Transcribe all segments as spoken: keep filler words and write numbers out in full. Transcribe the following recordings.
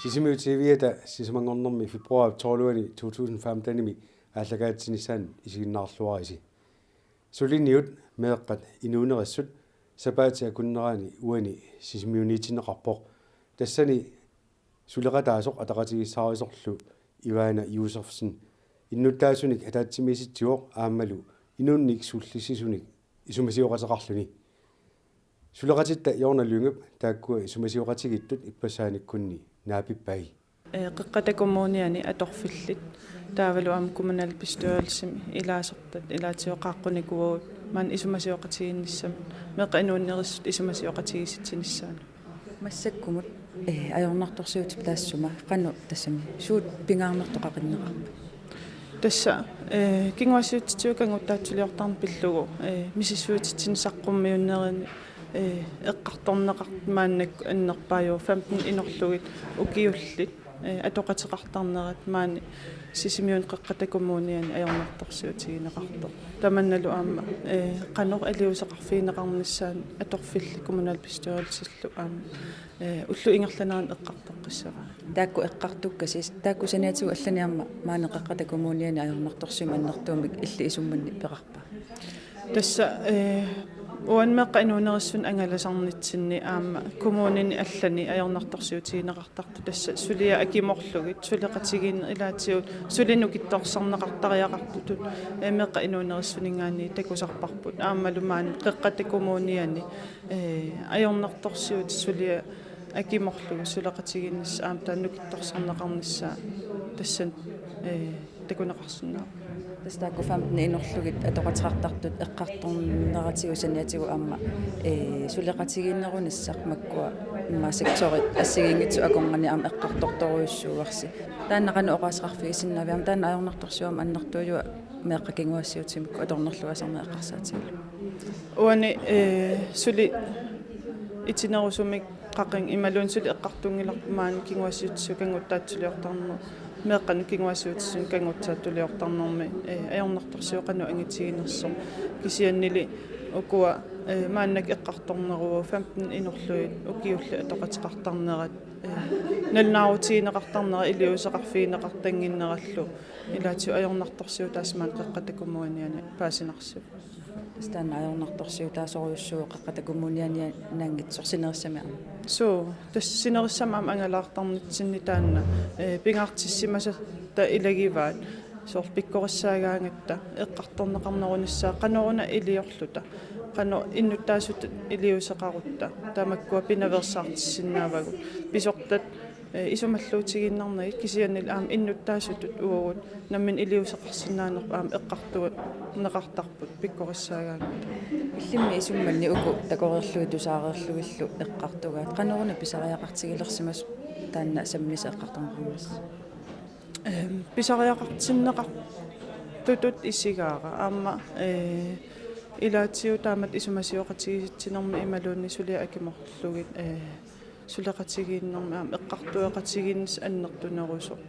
Sisimiut T V-ata sisamanngornermi februar tolviani to tusind femtenimi aallakaatitsinissaanut isiginnaarluarisi. Suliniut meeqqat inuunerissut sapaatip akunnerani uani Sisimiuniitinneqarpoq. Tassani suleqataasoq ataqatigiissaarisorlu Ivana Josefsen innuttaasunik ataatsimiisitsivoq aammalu inunnik sullissisunik isumasioqateqarluni. Suleqatitta Jonna Lyngep taakkua isumasioqatigiittut ippassaaniikkunni naapippai. Ee, Qeqqata Kommuniani atorfillit taavalu aamma kommunalbestyrelsimi ilaasortat ilaatigut qaaqqunikuuvugut maani isumasioqatigiinnissamut meeqqat inuunerissut isumasioqatigiissitsinissaanut. Massakkumut, ee, ajornartorsiutip taassuma qanoq tassami suut pingaarnertut qaqinneqarpat? Tassa, ee, kinguaassiuutitigut kanngutsaatsuliortarneq pillugu, ee, misissuititsineq saqqummiunnerini, ee, eqqartorneqartut maannakkut annerpaajuvoq femten inorlugit ukiullit, ee, atoqateqartarnerat maani Sisimiuni Qeqqata Kommuniani ajornartorsiutigineqartoq. Tamannalu aamma, ee, qanoq iliuuseqarfigineqarnissaanut atorfillit kommunalbestyrelsillu aamma, ee, ullup ingerlanerani eqqartoqqissavaat. Taakku eqqartukkasi, taakku saniatigut allanik aamma maani Qeqqata Kommuniani ajornartorsiummik annertuumik illit isumanni peqarpa? Tassa, ee, uani meeqqat inuunerissunik angalasarnitsinni aamma kommunini allani ajornartorsiutigineqartartut tassa suliat akimorlugit suleqatigiinneq ilaatigut suli nukittorsarneqartariaqartutut, ee, meeqqat inuunerissuninngaanniit takusarparput aammalu maani Qeqqata Kommuniani, ee, ajornartorsiutit suliat akimorlugit suleqatigiinnissaq aamma taanna nukittorsarneqarnissaa tassani, ee, takuneqarsinnaavoq. Tassa taakku femten inorlugit atoqateqartartut eqqartorneratigut saniatigut aamma, ee, suleqatigiinnerunissaq makkua immaqa sektorit assigiinngitsut akornanni aamma eqqartortorujussuuarsi. Taanna qanoq oqaaseqarfigisinnaaviuk aamma taanna ajornartorsiut aamma annertuujuat meeqqat kinguaassiuutimikkut atornerluasarneq eqqarsaatigalugu? Uani, ee, suli itinerusumik qaqin imaluunniit suli eqqartunngilarput maani kinguaassiuutitigut kanngutsaatsuliortarnermi, meeqqanut kinguaassiuutitigut kanngutsaatsuliortarnermi, ee, ajornartorsiut qanoq angitiginersoq. Kisiannili ukua, ee, maannakkut eqqartorneruvoq femten inorlugit ukiullit atoqateqartarnerat, ee, nalunaarutigineqartarnerat iliuuseqarfigineqartannginnerallu ilaatigut ajornartorsiutaasut maani Qeqqata Kommuniani paasinarsivoq. Tassa taanna ajornartorsiutaasorujussuuvoq Qeqqata Kommuniani naanngitsoq sinerissami aamma. Suu, tassa sinerissami aamma angalaartarnitsinni taanna, ee, pingaartissimasarta ilagivaat soorlu pikkorissaagaangatta eqqartorneqarnerunissaa qanoruna iliorluta, qanoq innuttaasutut iliuuseqarutta, tamakkua pinaveersaartissinnaavagut, pisortat ee, isumalluutigiinnarnagit kisiannili aamma innuttaasutut uagut nammineq iliuuseqarsinnaanerput aamma eqqartorneqartarput pikkorissaagaangatta. Illimmi isumanni uku takoreerlugit tusaareerlugillu eqqartugaat, qanoruna pisariaqartigilersimasoq taanna sammisaq eqqartorneqarnissaq? Ehm, pisariaqartinneqartutut isigaara aamma, ee, ilaatigut taamatut isumasioqatigiissitsinermi imaluunniit suliat akimorlugit, ee, suleqatigiinnermi aamma eqqartueqatigiinnissaq annertunerusoq, ee,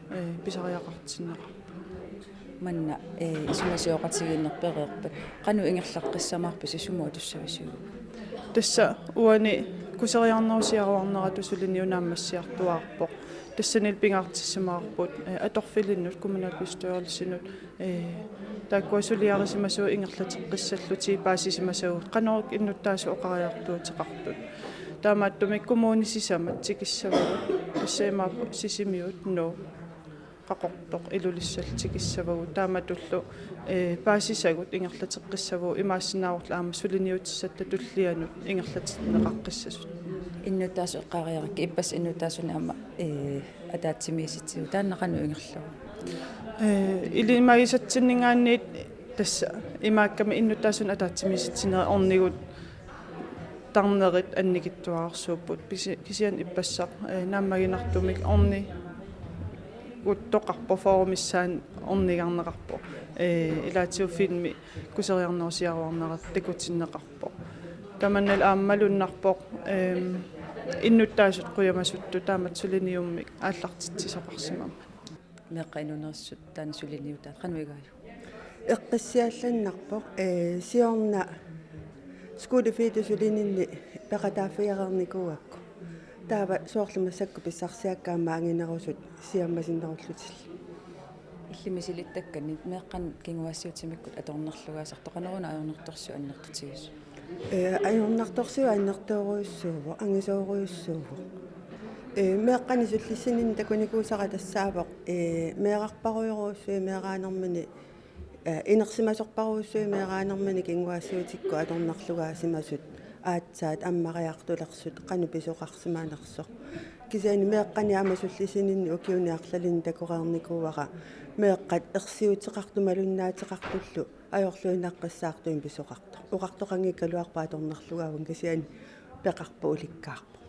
pisariaqartinneqarpoq. Manna, ee, isumasioqatigiinneq pereerpat qanoq ingerlaqqissamaarpisi, sumut atussavisiuk? Tassa uani kuseriarnerusiaruarneratut suliniut naammassiartuaarpoq. Tassanilu pingaartissimavarput, ee, atorfilinnut kommunalbestyrelsinut, ee, taakkua suliarisimasugut ingerlateqqissallutigit paasisimasagut qanoq innuttaasut oqariartuuteqartut. Taamaattumik kommunit sisamat tikissavagut, tassa imaappoq Sisimiut, Nuuk, Qaqortoq, Ilulissallu tikissavagut. Taamatullu, ee, paasisagut ingerlateqqissavagut, imaassinnaavorlu aamma suliniutissatta tullianut ingerlatinneqaqqissasut. Innuttaasut eqqaariarakkit, ippassaq innuttaasunik aamma, ee, ataatsimiisitsivoq, taanna qanoq ingerlavoq? Ee, ilimagisatsinninngaanniit tassa imaakkami innuttaasunut ataatsimiisitsinerit orniguttarnerit annikitsuararsuupput. Pisi-, kisianni ippassaq, ee, naammaginartumik orniguttoqarpoq, formissaannik ornigarneqarpoq. Ee, ilaatigut filmi kuseriarnerusiaruarnera takutinneqarpoq. Tamannalu aamma malunnarpoq, ehm, innuttaasut qujamasuttut taamatut suliniummik aallartitsisoqarsimammat. Meeqqat inuunerissut taanna suliniutaat qanoq igaajuk? Eqqissiallannarpoq, ee, siorna skolefritid sulininni peqataaffigereernikuugakku. Taava soorlu massakkut pissarsiakka aamma anginerusut siammasinnerullutillu. Illit misilittakkanni meeqqanut kinguaassiuutimikkut atornerlugaasartoq qanoruna ajornartorsiut annertutigisoq? Ee, ajornartorsiut annertoorujussuuvoq, angisoorujussuuvoq. Ee, meeqqani sullissininni takunikuusara tassaavoq, ee, meerarparujorujussuit meeraanermini, ee, inersimasorparujussuit meeraanermini kinguaassiuutikkut atornerlugaasimasut aatsaat ammariartulersut qanoq pisoqarsimanersoq. Kisianni meeqqani aamma sullissininni ukiuni arlalinni takoreernikuuara meeqqat ersiuteqartut malunnaateqartullu ajorluinnaqqissaartumik pisoqartoq. Oqartoqanngikkaluarpoq atornerlugaavunga kisianni peqarpoq ulikkaarpoq.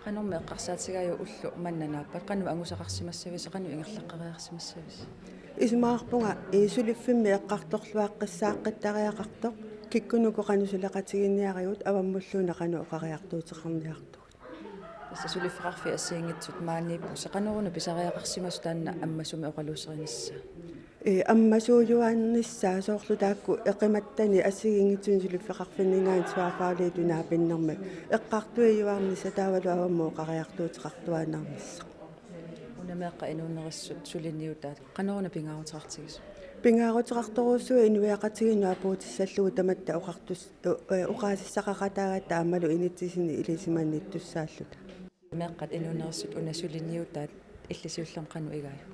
Qanormi eqqarsaatigaajuk ulloq manna naappat, qanoq angusaqarsimassavisi, qanoq ingerlaqqeriarsimassavisi? Isumaqarpunga, ee, suliffimmi eqqartorluaqqissaaqqittariaqartoq, kikkunuku qanoq suleqatigiinniarigut avammulluunniit qanoq oqariartuuteqarniartugut. Tassa suliffeqarfiit assigiinngitsut maaniippusi, qanoruna pisariaqarsimasoq taanna ammasumik oqaluuserinissaa? Ee, ammasuujuarnissaa soorlu taakku eqimattani assigiinngitsunik suliffeqarfinninngaanniit suaarpaaliitut naapinnermi eqqartuijuarnissaq taavalu avammut oqariartuuteqartuaannarnissaa. Una meeqqat inuunerissut suliniutaat qanoruna pingaaruteqartigisoq? Pingaaruteqartorujussuuvoq inuiaqatigiinnut apuutissallugu tamatta oqartus-, o-, ee, oqaasissaqaqataagatta aammalu inatsisinik ilisimannittussaalluta. Meeqqat inuunerissut una suliniutaat illit siullermik qanoq igaajuk?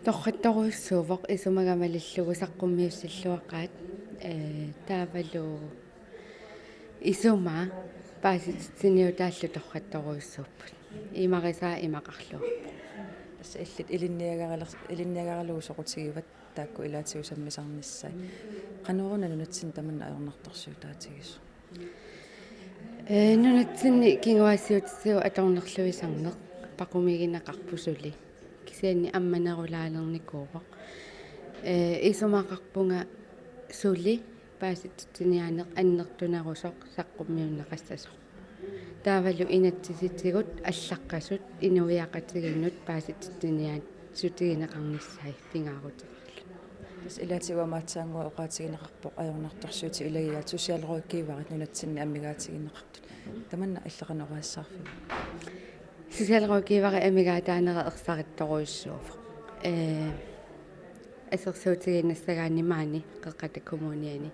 Torrattorujussuuvoq isumaga malillugu saqqummiussilluaqaat, ee, taavalu isumaa paasititsiniutaallu torrattorujussuupput. Imarisaa imaqarluarpoq. Tassa illit ilinniagaraler-, ilinniagaralugu soqutigivat taakku ilaatigut sammisarnissai. Qanoruna nunatsinni tamanna ajornartorsiutaatigisoq? Ee, nunatsinni kinguaassiuutitigut atornerluisarneq paqumigineqarpoq suli. Kisianni ammanerulaalernikuuvoq. Ee, isumaqarpunga suli paasititsiniaaneq annertunerusoq saqqummiunneqassasoq. Taavalu inatsisitigut allaqqasut inuiaqatigiinnut paasititsiniaassutigineqarnissaat pingaaruteqarluni. Tassa ilaatigut aamma aatsaannguaq oqaatigineqarpoq ajornartorsiutit ilagigaat socialrådgiverit nunatsinni amigaatigineqartut. Tamanna illit qanoq oqaasissaqarfigiuk? Socialrådgiverit amigaataanera ersarittorujussuuvoq. Ee, assersuutigiinnassagaanni maani Qeqqata Kommuniani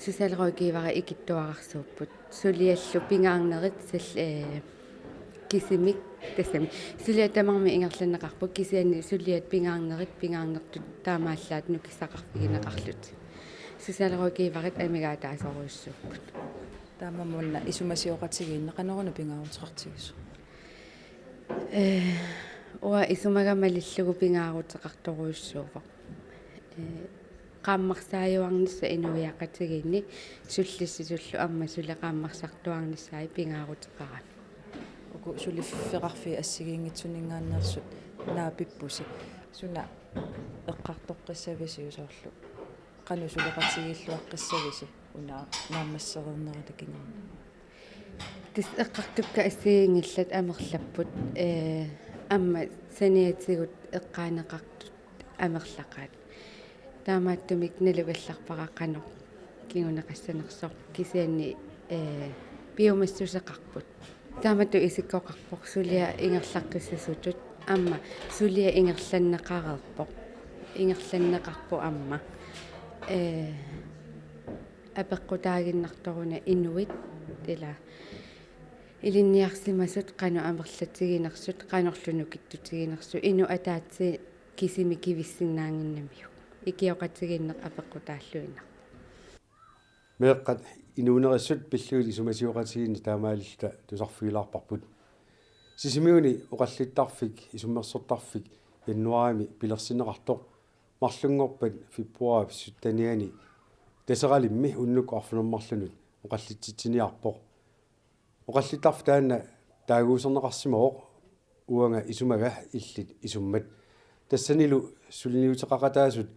socialrådgiverit ikittuararsuupput. Suliallu pingaarnerit sal-, ee, kisimik tassami. Suliat tamarmik ingerlanneqarput kisianni suliat pingaarnerit pingaarnertut taamaallaat nukissaqarfigineqarlutik. Socialrådgiverit amigaataasorujussuupput. Taamaammat isumasioqatigiinneq qanoruna pingaaruteqartigisoq? Ee, uanga isumaga malillugu pingaaruteqartorujussuuvoq. Ee, qaammarsaajuarnissaq inuiaqatigiinni sullissitullu aamma suli qaammarsartuarnissaat pingaaruteqarami. Uku suliffeqarfiit assigiinngitsuninngaanneersut naapippusi. Suna eqqartoqqissavisiuk soorlu? Qanoq suleqatigiilluaqqissavisi una naammassereernerata kingorna? Tassa eqqartukkat assigiinngillat amerlapput, ee, aamma saniatigut eqqaaneqartut amerlaqaat. Taamaattumik nalugallarpara qanoq kinguneqassanersoq kisianni, ee, piumassuseqarput. Taamatut isikkoqarpoq suliat ingerlaqqissasutut aamma suliat ingerlanneqareerpoq. Ingerlanneqarpoq aamma. Ee, apeqqutaaginnartoruna inuit ila ilinniarsimasut qanoq amerlatiginersut qanorlu nukittutiginersut inuk ataatsip kisimi kivissinnaannginnamiuk. Ikioqatigiinneq apeqqutaalluinnarpoq. Meeqqat inuunerissut pillugit isumasioqatigiinneq taamaalilluta tusarfigilaarparput. Sisimiuni oqallittarfik isummersortarfik januaarimi pilersinneqartoq marlunngorpat februaarip syttenianni Taseralimmi unnukkut arfineq-marlunut oqallitsitsiniarpoq. Oqallittarfik taanna taaguuserneqarsimavoq uanga isumaga illit isummat. Tassanilu suliniuteqaqataasut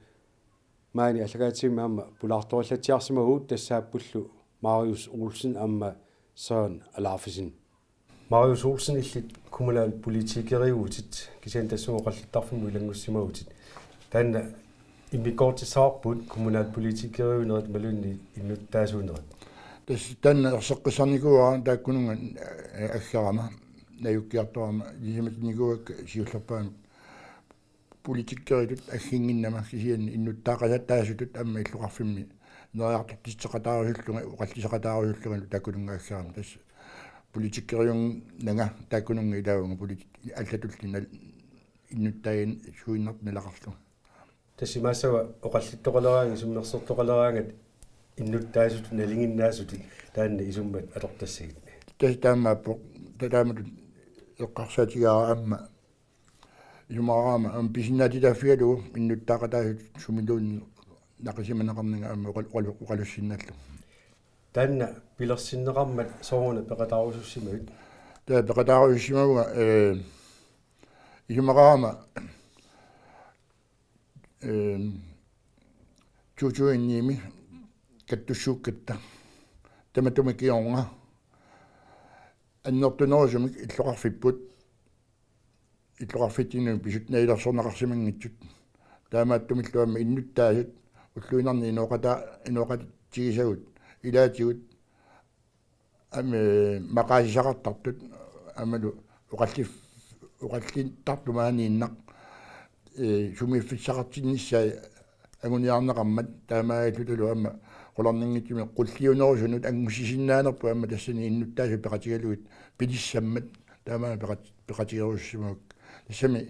maani allagaatsimmi aamma pulaartorillatsiarsimavugut, tassaappullu Marius Olsen aamma Søren Alaufesen. Marius Olsen, illit kommunalpolitikeriuvutit, kisianni tassunga oqallittarfimmut ilanngussimavutit. Taanna immikkoortissavarput kommunalpolitikeriunerit imaluunniit innuttaasuunerit? Tassa taanna erseqqissarnikuuara taakkununnga, eh, aggerama, najukkiartorama, ilisimatinikuuakka siullerpaamik politikeritut agginnginnama, kisianni innuttaaqataasutut aamma illoqarfimmi ineriartortitseqataarusullunga, oqalliseqataarusullungalu taakkununnga aggerama. Tassa politikeriunnanga taakkununnga ilaavunga, politi-, allatulli nal-, innuttaasuinnartut naleqarlunga. Tassa imaassaaq oqallittoqaleraangat, isummersortoqaleraangat innuttaasutut nalinginnaasutut taanna isummat atortassagit. Tassa taamaappoq, ta-, taamatut eqqarsaatigaara aamma isumaqarama aamma pisinnaatitaaffigalugu innuttaaqataasutut sumiluunniit naqisimaneqarnanga aamma oqal-, oqal-, oqalussinnaallugu. Taanna pilersinneqarmat sooruna peqataarusussimavit? Taava peqataarusussimavunga, eh, isumaqarama, eh, to tusind ni-mi kattussuukkatta tamatuma kingorna annertunerusumik illoqarfipput, illoqarfitsinni pisut najulersorneqarsimanngitsut. Taamaattumillu aamma innuttaasut ulluinnarni inooqata-, inooqatigisagut ilaatigut aamma maqaasisaqartartut aammalu oqalli-, oqallittartut maaniinnaq, eh, sumiiffissaqartinnissaat anguniarneqarmat, taamaalillutalu aamma qularnanngitsumik qulliunerusunut angussisinnaanerput aamma tassani innuttaasut peqatigalugit pinissammat taamaammat peqat-, peqatigerusussimavakka. Tassami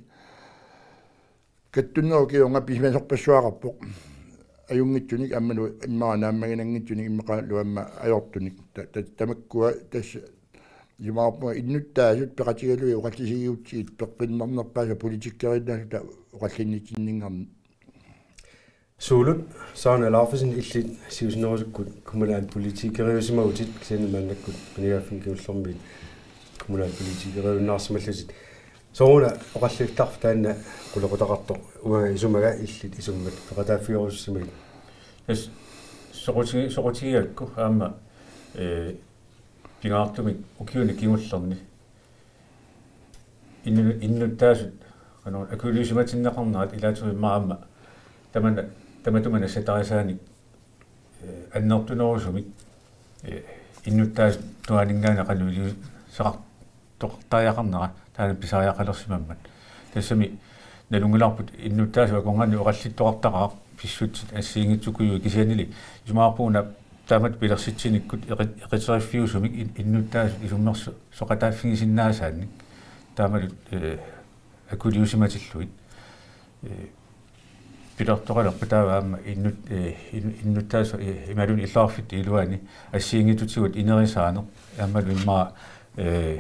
kattunnerup kingorna pisimasorpassuaqarpoq ajunngitsunik aammalu immaqa naammaginanngitsunik immaqalu aamma ajortunik. Ta-, ta-, tamakkua tassa isumaqarpunga innuttaasut peqatigalugit oqallisigiutsigit peqqinnarnerpaasut politikeriinnaasuta oqallinnitsinninngarnit. Suulut, Søren Alaufesen, illit siusinnerusukkut kommunalpolitikeriusimavutit, kisianni maannakkut qinigaaffimmi kingullermiit kommunalpolitikeriunnaarsimallutit. Sooruna oqallittarfik taanna qulequtaqartoq, uanga isumaga illit isummat peqataaffigerusussimagit? Tassa soqutigi-, soqutigigakku aamma, eh, pingaartumik ukiuni kingullerni innu-, innuttaasut, qanoq, akuliusimatinneqarnerat ilaatigut immaqa aamma tamana, tamatuma nassatarisaanik, eh, annertunerusumik, eh, innuttaasut tungaanninngaanniit qanoq iliuuseqartoqartariaqarnera taanna pisariaqalersimammat. Tassami nalunngilarput innuttaasut akornanni oqallittoqartaqaaq pissutsit assigiinngitsukujuit, kisiannili isumaqarpunga una taamatut pilersitsinikkut eqi-, eqiteriffiusumik in-, innuttaasut isummersoqataaffigisinnaasaannik taamalu, eh, akuliusimatillugit. Eh, pilertoqalerpoq taava aamma innut-, eh, in-, innuttaasut, eh, imaluunniit illoqarfitta iluani assigiinngitsutigut inerisaaneq aammalu immaqa, eh,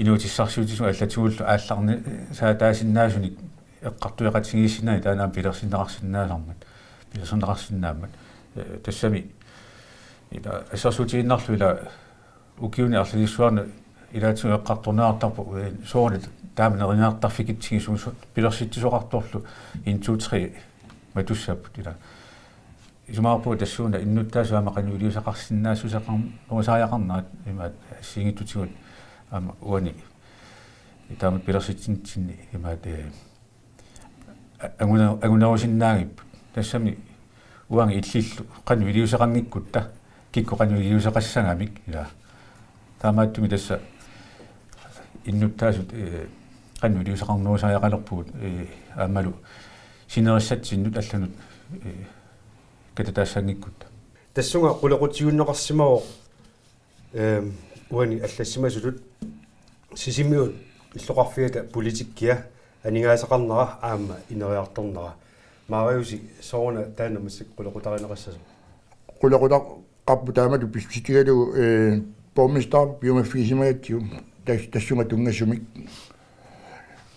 inuutissarsiutitigut allatigullu aallarnisaataasinnaasunik eqqartueqatigiissinnaaneq taanna aamma pilersinneqarsinnaasarmat, pilersinneqarsinnaammat. Eh, tassami ila assersuutigiinnarlugu ila ukiuni arlalissuarni ilaatigut eqqartorneqartarpoq, eh, soorlu taama neriniartarfigitsigisut su-, pilersitsisoqartorlu en, to, tre matussapput ila. Isumaqarpunga tassuuna innuttaasut aamma qanoq iliuuseqarsinnaassuseqarnerusariaqarnerat imaattoq assigiinngitsutigut aamma uani taamatut pilersitsinitsinni imaattoq, eh, a-, anguna-, angunerusinnaagipput. Tassami uanga illillu qanoq iliuuseqanngikkutta, kikkut qanoq iliuuseqassagamik ila. Taamaattumik tassa innuttaasut, eh, qanoq iliuuseqarnerusariaqalerpugut, eh, aammalu sinerissatsinnut allanut, eh, katataassanngikkutta. Tassunga qulequtigiunneqarsimavoq, ehm, uani allassimasutut Sisimiut illoqarfiata politikkia aningaasaqarnera aamma ineriartornera. Mariusi, sooruna taanna massakkut qulequtarineqassasoq? Qulequtaqarpoq taamatut pissutigalugu, eh, borgmesterip piumaffigisimagatsigu tas-, tassunga tunngasumik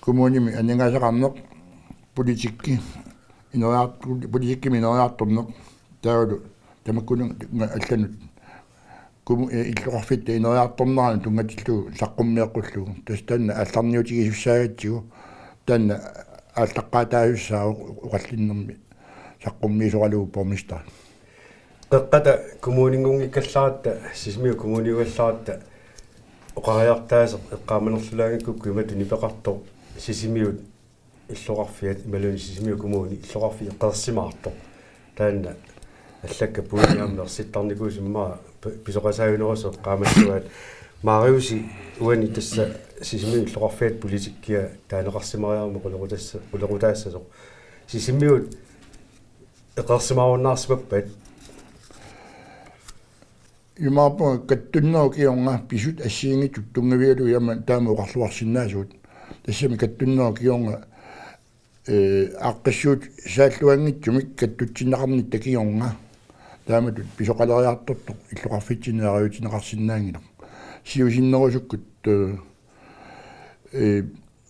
kommunimi aningaasaqarneq, politikki ineriart-, politikkimi ineriartorneq, taavalu tamakkununnga allanut kommu-, eh, illoqarfitta ineriartorneranut tunngatillugu saqqummeeqqullugu. Tassa taanna aallarniutigisussaagatsigu taanna aallaqqaataasussaavoq oqallinnermi saqqummiisoralugu borgmesteri. Qeqqata kommuninngunngikkallaratta, Sisimiut kommuniugallaratta oqariartaaseq eqqaamanerlulaanngikkukku imatut nipeqartoq Sisimiut illoqarfiat imaluunniit Sisimiut kommuni illoqarfiit qeersimaartoq. Taanna allakkat puinik aamma ersittarnikuusimma pisoqasaavinerusoq eqqaamassavat. Mariusi, uani tassa Sisimiut illoqarfiata politikkia taaneqarsimariarmat qulequtassa-, qulequtaassasoq. Sisimiut eqeersimaarunnaarsimappat? Imaappunga kattunnerup kingorna pisut assigiinngitsut tunngavigalugit aamma taama oqarluarsinnaasugut. Tassami kattunnerup kingorna, ee, aaqqissuussaalluanngitsumik kattutsinneqarnitta kingorna taamatut pisoqaleriartortoq illoqarfitsinni arajutinneqarsinnaanngilaq. Siusinnerusukkut, ee, ee,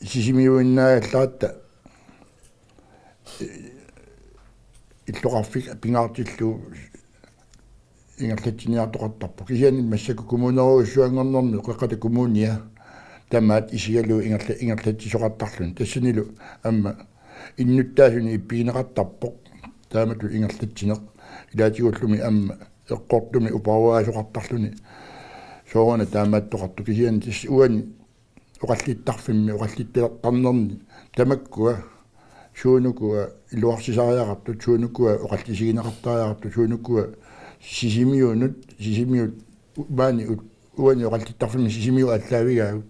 Sisimiuinnaagallaaratta, ee, illoqarfik pingaartillugu ingerlatsiniartoqartarpoq. Kisianni massakkut kommunerujussuanngornermi Qeqqata Kommunia tamaat isigalugu ingerla-, ingerlatsisoqartarluni. Tassanilu aamma innuttaasuni ippigineqartarpoq taamatut ingerlatsineq. Ilaatigulluunniit aamma eqqortumik uparuaasoqartarluni. Sooruna taamaattoqartoq, kisianni tassa uani oqallittarfimmi oqallittarnerni tamakkua suunukua iluarsisariaqartut, suunukua oqallisigineqartariaqartut, suunukua Sisimiunut, Sisimiut maani ut-, uani oqallittarfimmi Sisimiut aallaavigaat,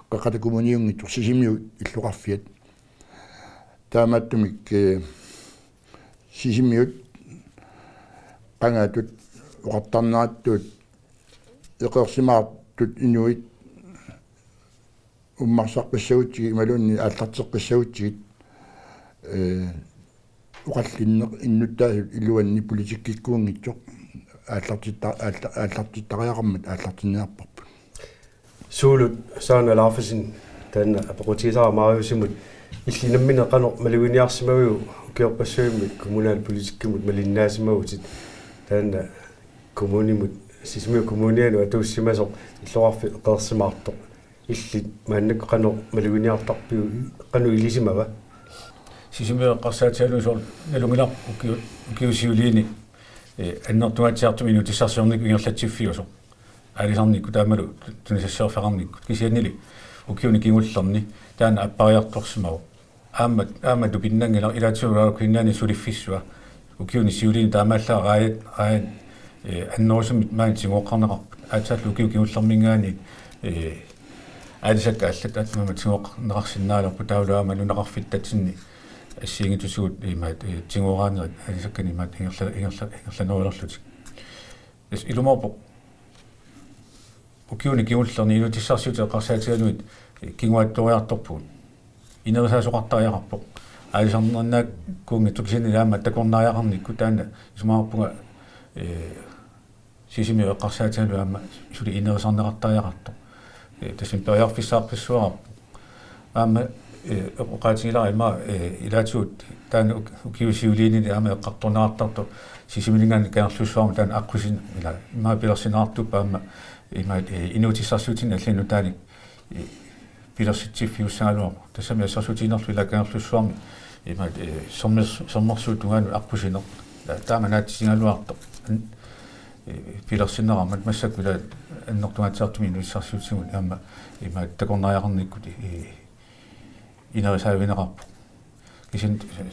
Qeqqata Kommuniunngitsoq Sisimiut illoqarfiat. Taamaattumik, ee, Sisimiut qangatut oqartarnerattut eqeersimaartut inuit ummarsarpassagutsigu imaluunniit aallarteqqissagutsigit, ee, oqallinneq innuttaasut iluanni politikkikkuunngitsoq aallartitta-, aalla-, aallartittariaqarmat aallartinniarparput. Suulut Søren Alaufesen, taanna apeqqutigisara Mariusimut, illit nammineq qanoq maluginiarsimaviuk ukiorpassuimmi kommunalpolitikkimut malinnaasimavutit, taanna kommunimut, Sisimiut Kommunianut atuussimasoq illoqarfik eqeersimaartoq. Illit maannakkut qanoq maluginiartarpiuk, qanoq ilisimava? Sisimiut eqqarsaatigalugu soorlu nalunngilarput ukiu-, ukiut siuliini, ee, annertungaatsiartumik inuutissarsiornikkut ingerlatsiffiusoq. Aalisarnikkut taamalu tu-, tunisassiorfeqarnikkut. Kisiannili ukiuni kingullerni taanna appariartorsimavoq. Aamma, aamma tupinnanngilaq, ilaatigut Royal Greenlandip suliffissua ukiuni siuliini taamaallaat raajat, raajat, ee, annerusumik maani tigooqqarneqarput. Aatsaallu ukiut kingullermiingaanniit, ee, aalisakkat allat aamma tigooqqarneqarsinnaalerput, taavalu aamma nunaqarfittatsinni assigiinngitsutigut imaat, ee, tigooraanerit aalisakkanik imaat ingerla-, ingerla-, ingerlanerulerlutik. Tassa ilumoorpoq ukiuni kingullerni inuutissarsiutit eqqarsaatigalugit kinguaattooriartorpugut. Inerisaasoqartariaqarpoq. Aalisarniinnaakkuunngitsoq, kisianni aamma takornariaqarnikkut, taanna isumaqarpunga, ee, Sisimiut eqqarsaatigalugu aamma suli inerisarneqartariaqartoq. Ee, tassami periarfissaqarfissuararpoq. Aamma, ee, oqaatigilara ima, ee, ilaatigut taanna uk-, ukiut siuliini aamma eqqartorneqartartoq Sisimiuninngaanniit Kangerlussuarmut taanna aqqusineq, ila ima pilersinneqartuuppat aamma ima, ee, inuutissarsiutinni allanut taanna, ee, pilersitsiffiussagaluarpoq. Tassami assersuutigiinnarlugu ila Kangerlussuarmi ima, ee, sermers-, sermersuup tungaanut aqqusineq. Ila taama naatsissigaluartoq. An-, ee, pilersinneqarmat massakkut ila annertungaatsiartumik inuutissarsiutigut aamma ima takornariaqarnikkut, ee, inerisaavigineqarpoq. Kisianni, ee,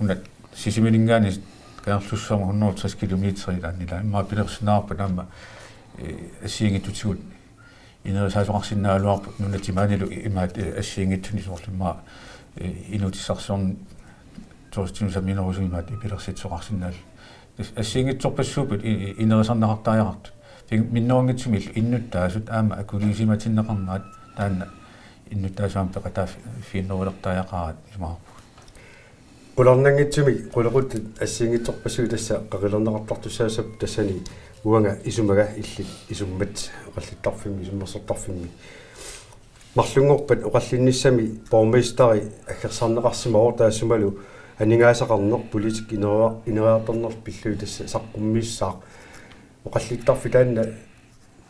una Sisimiuninngaanniit Kangerlussuarmut hundrede tres kilometer ilaanni ila ima pilersinneqarpat aamma, ee, assigiinngitsutigut inerisaasoqarsinnaagaluarput nunatsinni maanilu imaat, ee, assigiinngitsunik soorlu immaqa, ee, inuutissarsiorneq turistinut samminerusumik imaat pilersitsisoqarsinnaallutik. Tassa assigiinngitsorpassuupput i-, i-, inerisarneqartariaqartut. Ping-, minnerunngitsumillu innuttaasut aamma akuliusimatinneqarnerat taanna innuttaasut aamma peqataaffi-, -ffiginnerulertariaqaraat isumaqarpugut. Qularnanngitsumik qulequttat assigiinngitsorpassuit tassa qaqilerneqartartussaassapput, tassani uanga isumaga illit isummat oqallittariaqarfimmi, isummersortarfimmi. Marlunngorpat oqallinnissami borgmesteri aggersarneqarsimavoq, taassumalu aningaasaqarneq politikki ineriar-, ineriartornerlu pillugit tassa saqqummiussaaq. Oqallittarfik taanna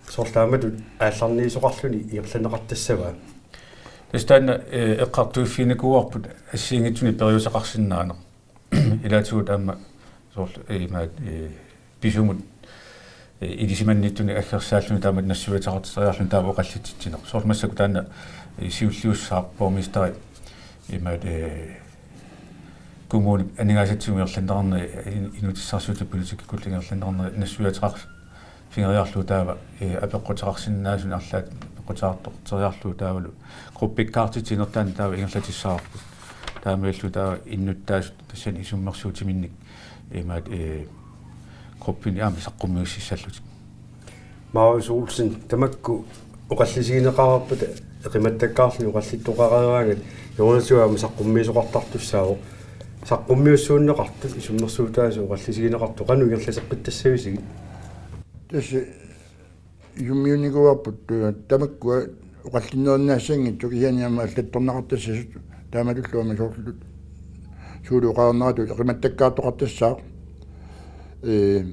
soorlu taamatut aallarniisoqarluni ingerlanneqartassava? Tassa taanna, ee, eqqartuiffiginikuuarput assigiinngitsunik periuseqarsinnaaneq. Ilaatigut aamma soorlu, ee, imaat, ee, pisumut, ee, ilisimanniittunik aggersaalluni taamatut nassuiateqartitseriarluni taava oqallitsitsineq. Soorlu massakkut taanna, ee, siulliussaaq borgmesteri imaat, ee, kommunip aningaasatsinnut ingerlanneqarneri, in-, inuussutissarsiutit politikkikkullu ingerlanneqarneri nassuiateqar-, figeriarlugu taava, eh, apeqquteqarsinnaasunik arlaat apeqquteqartorteriarlugu taavalu gruppikkaartitsinertaanni taava ingerlatissavarput. Taamaalilluta taava innuttaasut tassani isummersuutiminnik imaat, eh, gruppini aamma saqqummiussissallutik. Marius Olsen, tamakku oqallisigineqareerpata eqimattakkaarluni oqallittoqareeraangat, Jonas aamma saqqummiisoqartartussaavoq. Saqqummiussuunneqartut isummersuutaasut oqallisigineqartut qanoq ingerlateqqittassavisigit? Tassa isummiunnikuuarput, eh, tamakkua oqallinnerinnaassanngitsut kisianni aamma allattorneqartassasut taamatullu aamma soorlu Suuluup oqarneratut eqimattakkaartoqartassaaq. Eh,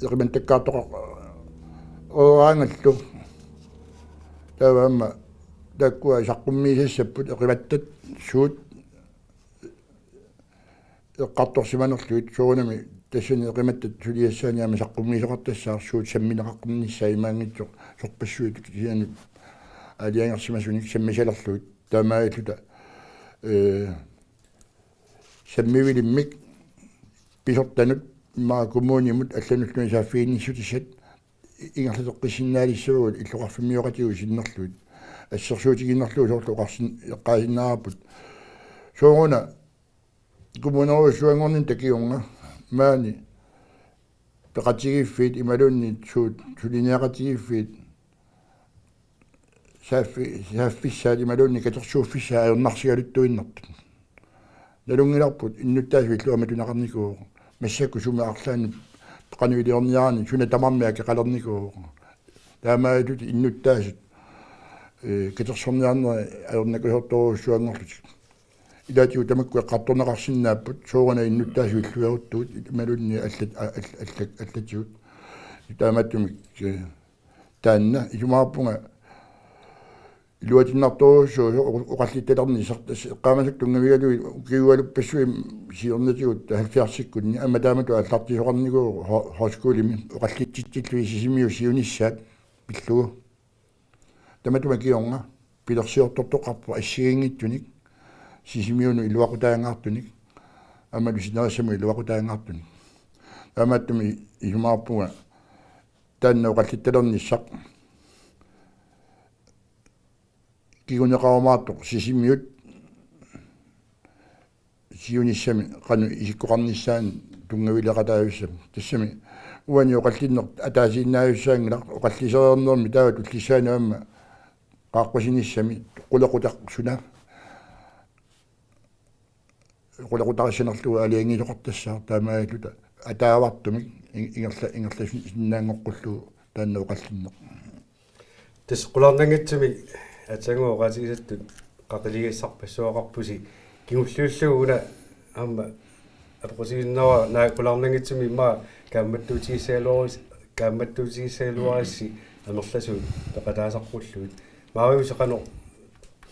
eqimattakkaartoqar-, ooraangallu. Taava aamma taakkua saqqummiisassapput eqimattat suut eqqartorsimanerlugit soorunami tassani eqimattat suliassaanni aamma saqqummiisoqartassaaq suut sammineqarnissaat imaanngitsoq sorpassuit kisianni aalajangersimasunik sammisalerlugit taamaalilluta, eh, sammivilimmik pisortanut immaqa kommunimut allanullu saaffiginnissutissat ingerlateqqissinnaalissagut illoqarfimmioqatigut sinnerlugit. Assersuutigiinnarlugu soorlu oqarsin-, eqqaasinnaavarput. Sooruna kommunerujussuanngornitta kingorna maani peqatigiiffiit imaluunniit suut suliniaqatigiiffiit saaffi-, saaffissaat imaluunniit katersuuffissaat ajornarsigaluttuinnartut. Nalunngilarput innuttaasut illuamatuneqarnikuuvoq. Massakkut sumi arlaanni qanoq iliorniaraanni suna tamarmi akeqalernikuuvoq. Taamaalillutik innuttaasut, eh, katersorniarneri ajornakusoortorujussuanngorlutik. Ilaatigut tamakku eqqartorneqarsinnaapput sooruna innuttaasut illuaruttugut imaluunniit allat-, a-, all-, allat-, allatigut. Taamaattumik, eh, taanna isumaqarpunga iluatinnartorujussuusoq oqallittalernissaat eqqaamasakka tunngavigalugit ukiualuppassuit siornatigut halvfjerdsikkunni aamma taamatut aallartisoqarnikuuvoq ho-, højskolemi oqallitsitsillugit Sisimiut siunissaat pillugu. Tamatuma kingorna pilersiortortoqarpoq assigiinngitsunik Sisimiunut iluaqutaangaartunik aammalu sinerissamut iluaqutaangaartunik. Taamaattumik isumaqarpunga taanna oqallittalernissaq kinguneqarumaartoq Sisimiut siunissami qanoq isikkoqarnissaanut tunngavileqataavissami. Tassami uani oqallinneq ataasiinnaajussaanngilaq oqallisereernermi taava tullissaani aamma qaaqqusinissami qulequtaq suna qulequtarissanerlugu aalajangiisoqartassaaq taamaalilluta ataavartumik in-, ingerla-, ingerlasinnaanngoqqullugu taanna oqallinneq. Tassa qularnanngitsumik aatsaannguaq oqaatigisattut qaqiligassarpassuaqarpusi kingulliullugu una aamma apeqqutigiinnarpara naak qularnanngitsumik immaqa kaammattuutigissagaluaris-, kaammattuutigissagaluarissi amerlasuut peqataasaqqullugit. Marius, qanoq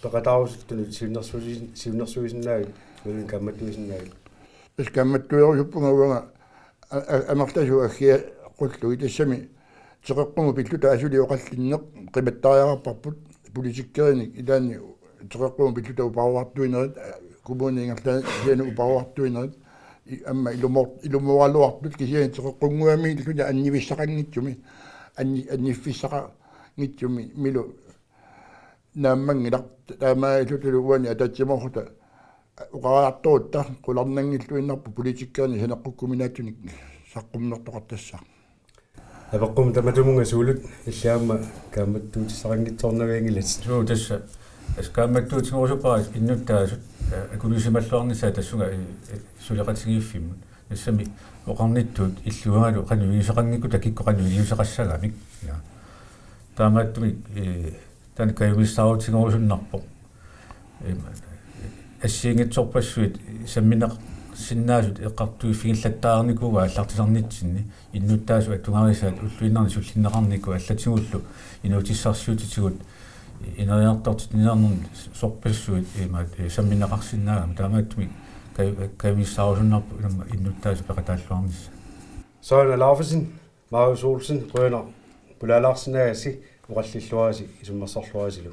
peqataarusuttunut siunnersuisin-, siunnersuisinnaavit imaluunniit kaammattuisinnaavit? Tassa kaammattuerusuppunga uanga a-, a-, amerlasuut aggiaqqullugit tassami teqeqqummut pilluta asuli oqallinneq qimattariaqarparput politikkerinik ilaanni teqeqqummut pilluta uparuartuinerit, kommuni ingerlaannaq kisianni uparuartuinerit i-, aamma ilumoor-, ilumooraluartut kisianni teqeqqunnguamilluta annivissaqanngitsumi, anni-, anniffissaqanngitsumi milu naammanngilaq taamaalillutalu uani ataatsimoorluta oqariartorutta qularnanngilluinnarpoq politikkerinik saneqqukkuminaatsunik saqqummertoqartassaaq. Apeqqummi tamatumunnga Suulut illit aamma kaammattuutissaqanngitsoornavianngilatit. Suu, tassa tassa kaammattuutigerusuppara innuttaasut, eh, akulisimalluarnissaat tassunga, eh, eh, suleqatigiiffimmut. Tassami oqarnittut illuangalu qanoq iliuuseqanngikkuta kikkut qanoq iliuuseqassagamik. Ja. Taamaattumik, eh, taanna kajumissaarutigerusunnarpoq. Em, assigiinngitsorpassuit sammineqarsinnaasut eqqartuiffigillattaarnikuugaat aallartisarnitsinni innuttaasut atugarisaat ulluinnarni sullinneqarnikut allatigullu inuutissarsiutitigut ineriartortinniarnermi sorpassuit imaat, eh, sammineqarsinnaagamik taamaattumik kaj-, kajumissaarusunnarpoq unammut innuttaasut peqataalluarnissaat. Søren Alaufesen, Marius Olsen, qujanaq pulaalaarsinnaagassi, oqallilluarisi isummersorluarisilu.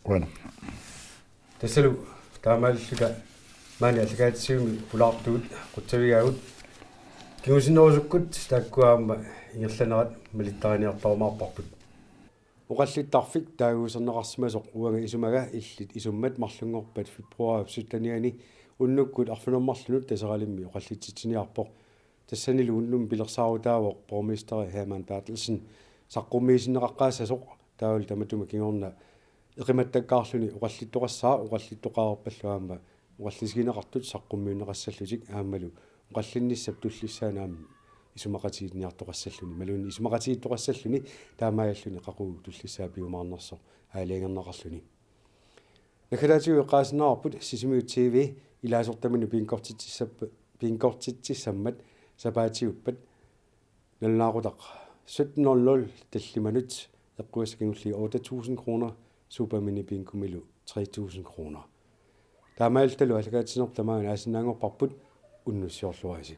Qujanaq. Tassalu taamaalilluta Maani aallakaatitsivimmi pulaartugut qutsavigaagut kingusinnerusukkut taakkua aamma ingerlanerat malittariniartarumaarparput. Oqallittarfik taaguuserneqarsimasoq uanga isumaga illit isummat marlunngorpat februaarip syttenianni unnukkut arfineq-marlunut Taseralimmi oqallitsitsiniarpoq. Tassanilu unnummi pilersaarutaavoq borgmesteri Hermann Berthelsen saqqummiisinneqaqqaassasoq, taavalu tamatuma kingorna eqimattakkaarluni oqallittoqassaaq, oqallittoqareerpallu aamma oqallisigineqartut saqqummiunneqassallutik aammalu oqallinnissap tullissaani aamma isumaqatigiinniartoqassalluni, imaluunniit isumaqatigiittoqassalluni, taamaalilluni qaqugu tullissaa piumaarnersoq aalajangerneqarluni. Naggataatigut eqqaasinnaavarput Sisimiut T V ilaasortaminut pinkkortitsissap-, pinkkortitsissammat sapaatiuppat nalunaaqutaq sytten nul nul tallimanut eqqugassat kingulliit otte tusind kroner, Supermini Bingomilu tre tusind kroner. Taamaalillutalu aallakaatitsinerput tamaanga naasinnaanngorparput, unnussiorluarisi.